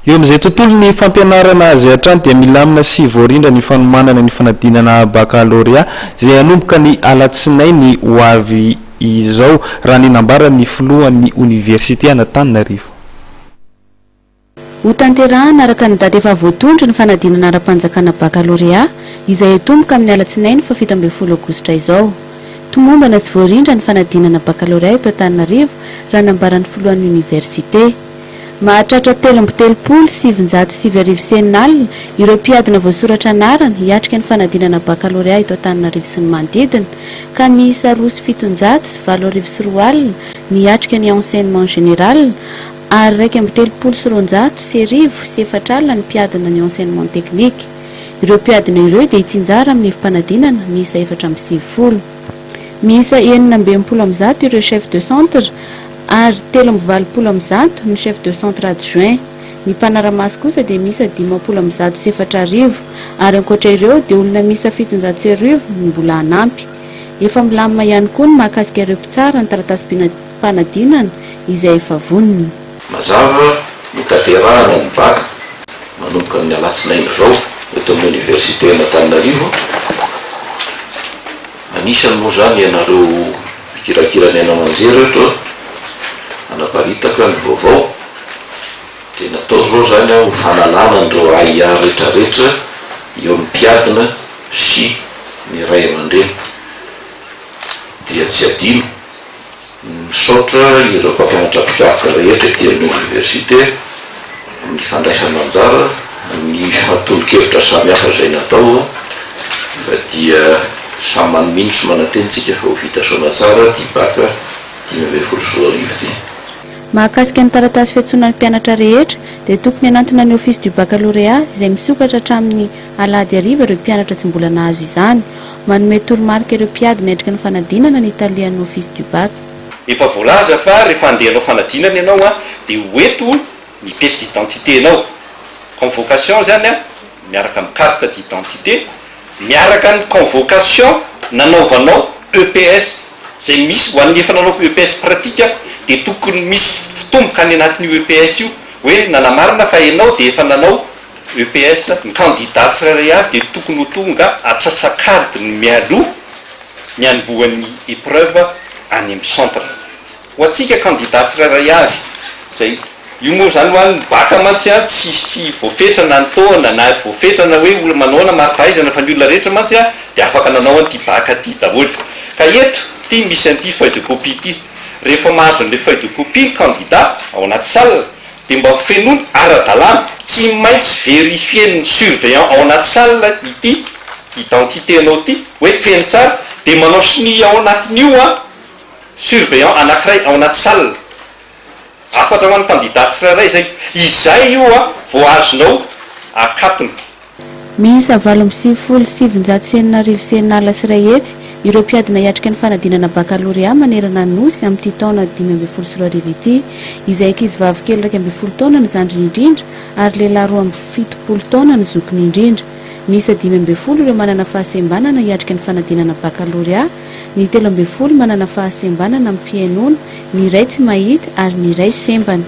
Eo amin'izay tontolon'ny fampianarana azy hatrany dia milamina sy voarindra ny fanomanana ny fanadinana bakalorea izay hanomboka ny alatsinainy ho avy izao, raha ny nambaran'ny filohan'ny oniversite an'Antananarivo. Hotanterahana araka ny daty efa voatondro ny fanadinana ara-panjakana bakalorea izay hatomboka amin'ny alatsinainy faha 17 aogositra izao. Tomombana sy voarindra ny fanadinana bakalorea eto Antananarivo raha nambaran'ny filohan'ny oniversite. Mahatratra 933 933 ireo mpiadina voasoratra anarana hiatrika ny fanadinana bakalorea eto Antananarivo sy ny manodidina ka miisa 207 200 ny hiatrika ny enseignement général ary 231 204 ny mpiadina ny enseignement technique. Ireo mpiadina ireo dia hitsinjara amin'ny efi-panadinana miisa 94. Miisa 166 ireo chef de centre ary 183 ny chef de centre adjoint. Ny mpanara-maso kosa dia miisa 450 ary ankoatra ireo dia olona miisa 10 700 no mbola hanampy. Efa milamina ihany koa ny mahakasika ireo mpitsara ny taratasy-panadinana izay efa vonona. Mazava notanterahana ny bac manomboka amin'ny alatsinainy izao eto amin'ny oniversite Antananarivo. Anisany moa zany ianareo mpikirakira ny haino aman-jery eto anaparitaka ny vaovao dia natao zao zany ho fanalana an'ireo ahiahy rehetrarehetra eo amin'ny mpiadina sy ny ray aman-dreny. Dia tsy adino misaotra ireo mpampianatra mpikaroka rehetra ety amin'ny oniversite ny fandraisana anjara ny fahatolo-kevitra samihafa izay natao fa dia samy manomino sy manantena isika fa ho vita soa aman-tsara ty bac 2015 ty. Mahakasika ny taratasy fiantsoana ny mpianatra rehetra dia tokony hanantona ny office du baccalauréat izay misokatra hatramin'ny alahady hariva ireo mpianatra tsy mbola nahazo izany. Manome toromarika ireo mpiadina hiatrika ny fanadinana ny talehan'ny office du bac. Efa voalaza fa rehefa andeha hanao fanadinana ianao dia hoento ny pièce d'identité anao, convocation zany miaraka amin'ny carte d'identité, miaraka ny convocation nanaovanao EPS zay misy ho an'ny efa nanao EPS pratique dia tokony misy fitomboka any anatin'io EPS io hoe nanamarina fa ianao dia efa nanao EPS. Ny candidat tsirairay avy dia tokony ho tonga atsasak'adiny mialoha ny hanombohan'ny épreuve any amin'ny centre. Ho antsika candidat tsirairay avy zay io moa zany ho an'ny bac mantsy tsisy voafetra na ny taona na voafetra na hoe olona manao na mari-pahaizana fa ny olona rehetra mantsy dia afaka nanao an'ity bac ty daholo. Ka eto ty misy an'ity feuille de copie ity. Rehefa mahazo an'ilay feuille de copie ny candidat ao anaty salle dia mba fenoina ara-dalàna, tsy maintsy vérifier-n'ny surveillant ao anaty salle ity identité anao ity hoe feno tsara dia manao sonia ao anatin'io surveillant anankiray ao anaty salle. Hafatra ho an'ny candidat tsirairay zay. Izay io vao azonao akatona. Miisa 698 660 ireo mpiadina hiatrika ny fanadinana bakalorea manerana ny nosy amin'ity taona 2015 ity, izay ankizy vavy kely 11 taona ny zandriny indrindra ary lehilahy 72 taona ny zokiny indrindra. Miisa 15 ireo manana fahasembanana hiatrika ny fanadinana bakalorea, ny 13 manana fahasembanana amin'ny fihainoana, ny iray tsy mahita ary ny iray sembana.